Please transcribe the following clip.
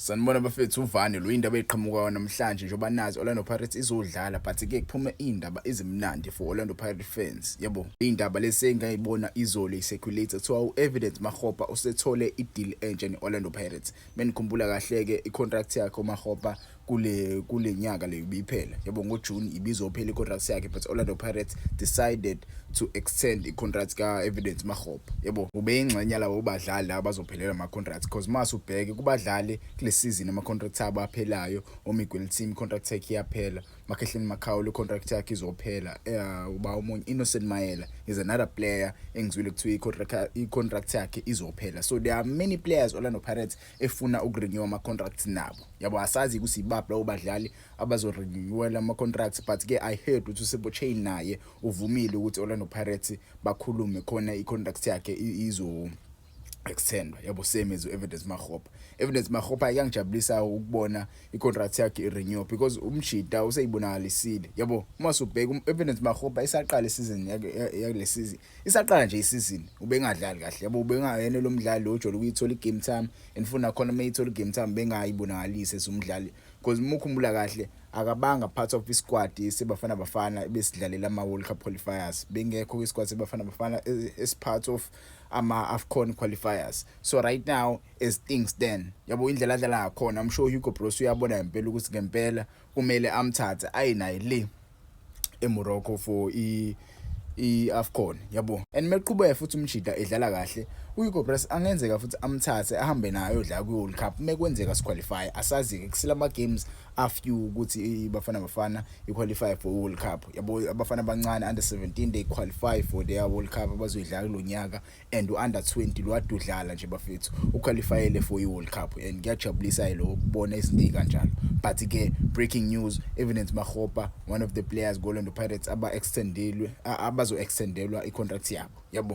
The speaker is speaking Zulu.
Sanibona bafethu, uvane lo indaba eqhamuka namhlanje. Njengoba nazi, Orlando Pirates izodlala, but ke kuphume indaba ezimnandi for Orlando Pirates fans, yabo. Indaba lesi engayibona izolo i-circulate, kuthiwa u-Evidence Makgopa usethole i-deal entsha ne-Orlando Pirates. Menikhumbula kahle ke, i-contract yakhe uMakgopa kule nyaka le ibiphela, yabo, ngoJune ibizophela i-contract yakhe, but Orlando Pirates decided to extend i-contract ka-Evidence Makgopa, yabo. Ube ingxenye labo badlali laba bazophelelwa ama-contracts, because mase ubheke kubadlali kule season ama-contract abo aphelayo, oMiguel Timm contract yakhe iyaphela, Makhehleni Makhaula contract yakhe izophela, uba omunye Innocent Maela is another player engizwile kuthiwa i-contract yakhe izophela. So there are many players Orlando Pirates efuna ukurenew ama-contracts nabo, yabo. Asazi ukuthi ibaphi labo badlali abazorenewela ama-contracts, but ke I heard ukuthi uSipho Chaine naye uvumile ukuthi Orlando Pirates bakhulume khona i-contract yakhe izo extendwa, yabo, same as u-Evidence Makgopa. Evidence Makgopa iyangijabulisa ukubona i-contract yakhe i-renew because umjita useyibonakalisile, yabo. Uma usubheka Evidence Makgopa isaqala isizini yakule season, isaqala nje isizini ubengadlali kahle, yabo, ubengayena lo mdlali lo ojwayele ukuyithola i-game time, and futhi nakhona uma eyithola i-game time bengayibonakalisi as umdlali, because uma ukhumbula kahle akabanga part of isquad seBafana Bafana besidlalela ama World Cup qualifiers, bengekho kwisquad seBafana Bafana as part of ama AFCON qualifiers. So right now, as things stand, yabo, indlela adlala ngakhona, I'm sure Hugo Broos uyabona ngempela ukuthi ngempela kumele amthathe aye naye le eMorocco for i-AFCON, yabo. And meqhubeka futhi umjita edlala kahle, uHugo Broos angenzeka futhi amthathe ahambe naye odlala kwi-World Cup mekwenzeka siqualify. Asazi ke, kusila ama games a few ukuthi iBafana Bafana iqualify for World Cup, yabo. Abafana abancane under 17, they qualify for their World Cup abazoyidlala kulonyaka, and u-under 20 lo adudlala nje bafethu uqualifyele for i-World Cup, and kuyajabulisa lo ukubona izinto ezikanjalo. But ke breaking news, Evidence Makgopa, one of the players go Orlando Pirates aba extendelwe, abazo extendelwa i-contract yabo, yabo.